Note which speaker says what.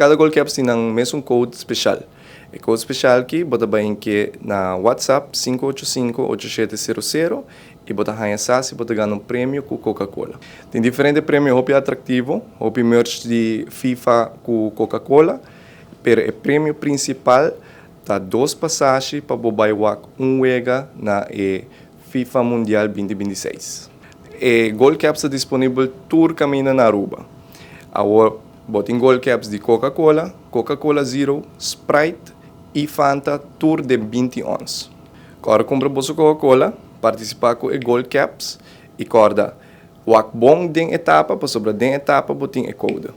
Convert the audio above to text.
Speaker 1: Cada Gold Caps tin nan mesun code special. E code special aki bo ta bay hinke na WhatsApp 585 8700 y bo ta haya sa si bo ta gana un premio cu Coca-Cola. Tin diferente premio hopi atractivo, hopi merch di FIFA cu Coca-Cola, pero e premio principal ta dos pasashi pa bo bay wak un wega na e FIFA Mundial 2026. E Gold Caps ta disponibel tur caminda na Aruba. Awor, bo tin Gold Caps di Coca-Cola, Coca-Cola Zero, Sprite y Fanta, tur di 20 ons. Awor cumpra bo Coca-Cola, participa cu e Gold Caps y corda, wak bon den e tapa, pasobra den e tapa bo tin e code.